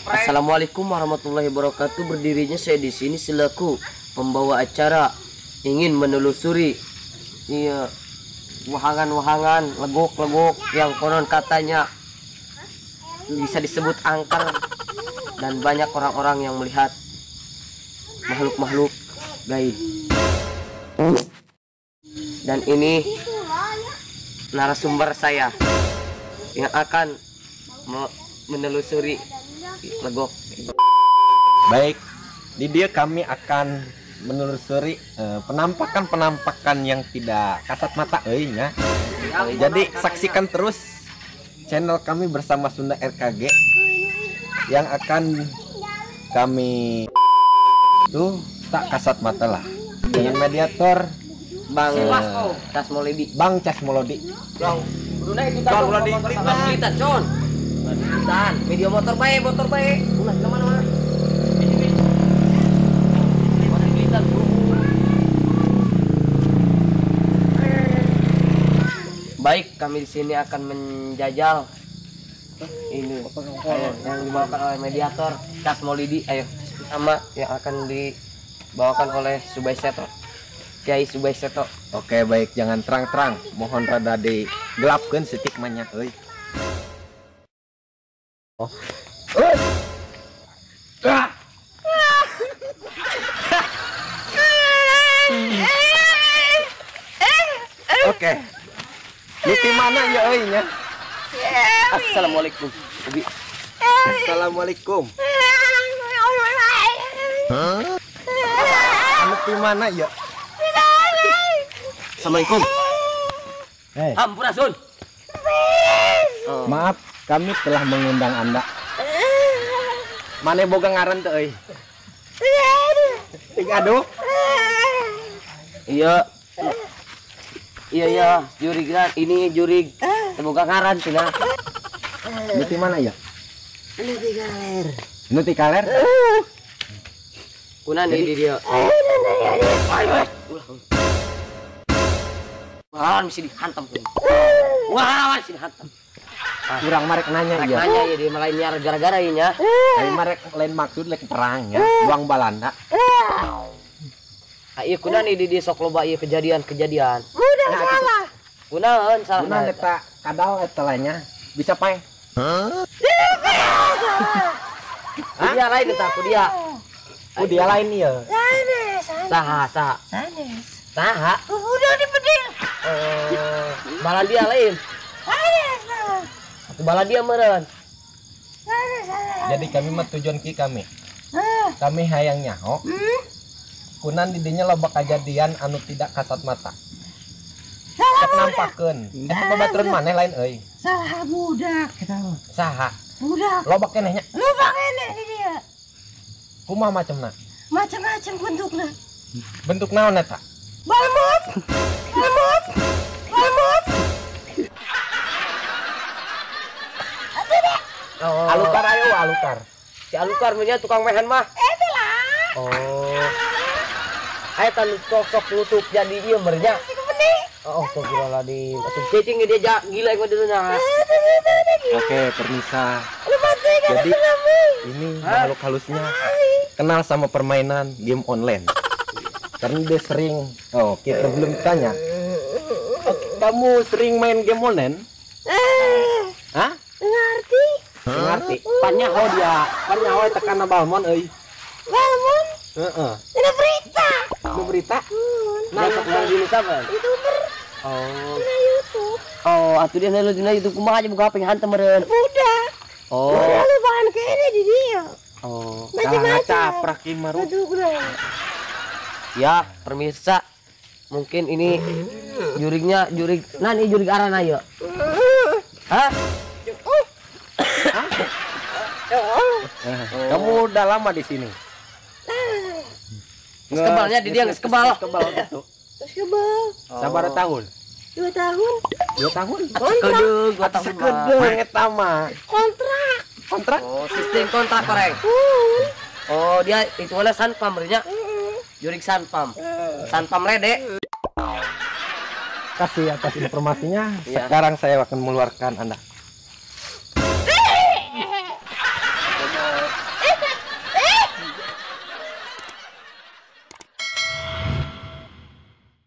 Assalamualaikum warahmatullahi wabarakatuh. Berdirinya saya di sini selaku pembawa acara ingin menelusuri iya wahangan-wahangan, legok-legok yang konon katanya bisa disebut angker dan banyak orang-orang yang melihat makhluk-makhluk gaib. Dan ini narasumber saya yang akan menelusuri legok. Baik, di dia kami akan menelusuri penampakan-penampakan yang tidak kasat mata euy nya. Jadi saksikan terus channel kami bersama Sunda RKG yang akan kami tuh tak kasat mata lah dengan mediator Bang Casmolidi. Bang Casmolodi. Bang, Con. Media motor bae, motor bae. Ulah ke mana-mana. Baik, kami di sini akan menjajal ini yang dibawakan oleh mediator Casmolidi. Ayo, sama yang akan dibawakan oleh Subay Seto, Kiai Subay Seto. Oke, baik, jangan terang-terang. Mohon rada digelapkeun stigmanya euy. Oh. Oke. Di mana ya euy nya? Assalamualaikum. Assalamualaikum. Anu di mana ya? Assalamualaikum. Hey. Hampurasun. Maaf, kami telah mengundang Anda. Mane boga ngaran teu euy? Aduh. Iya. Iya iya, jurig ini jurig. Teu boga ngaran cenah. Nu ti mana ya? Nu ti kaler. Nu ti kaler? Kunan di dia. Wah, mesti dihantam. Wah, mesti dihantam. Kurang marek nanya ya. Nanya ya dia malah nyiar gara-gara ieu nya. Lain marek lain maksud lek perang ya, buang balanda. Ah ieu kunaon di dia sok loba ieu kejadian-kejadian. Udah salah. Kunaon salah. Kunaon eta kadal eta lainnya bisa pae. Hah? Dia lain eta ku dia. Ku dia lain ieu. Saha saha. Sanes. Saha. Udah dipedil. Malah dia lain. Bala dia meureun. Jadi kami mah tujuan ki kami. Kami hayang nyaho. Kunan di dinya loba kajadian anu tidak kasat mata. Sok nampakeun. Eta babaturan maneh lain euy. Saha budak eta mah. Saha? Budak. Loba keneh nya. Loba keneh di dia. Kumaha macamna? Macam-macam bentukna. Bentuk naon eta? Balmon. Balmon. Balmon. Oh. Alukar ayo alukar. Si alukar punya tukang mehen mah. Eta lah. Oh. Ayo tan sok nutup jadi ieu mernya. Oh, astagfirullahaladzim. Atuh cicing dia gila yang dulunya. Oke, permisa. Jadi ini makhluk halusnya kenal sama permainan game online. Karena dia sering. Oh, kita belum tanya. Kamu sering main game online? Hah? Ngerti. Ngerti. Panyaho dia, panyaho tekan balmon euy. Balmon? Heeh. Dina berita. Dina berita? Nah, sok nang dina apa? YouTuber. Oh. Dina YouTube. Oh, atuh dia nelu dina YouTube kumaha aja buka HP hantam meureun. Budak. Oh. Budak lu bahan kene di dia. Oh. Macam-macam. Caprak ieu mah. Ya, pemirsa. Mungkin ini jurignya jurig. Nah, ini jurig arana ieu. Hah? Kamu udah lama di sini. Kebalnya di dia geus kebal. Kebal gitu. Geus kebal. Sabar tahun? 2 tahun. 2 tahun? Kontrak. 2 tahun. Sekedeung eta mah. Kontrak. Kontrak? Oh, sistem kontrak koreng. Oh, dia itu oleh sanpam bernya. Jurik sanpam. Sanpam lede. Kasih atas informasinya. Iya. Sekarang saya akan mengeluarkan Anda.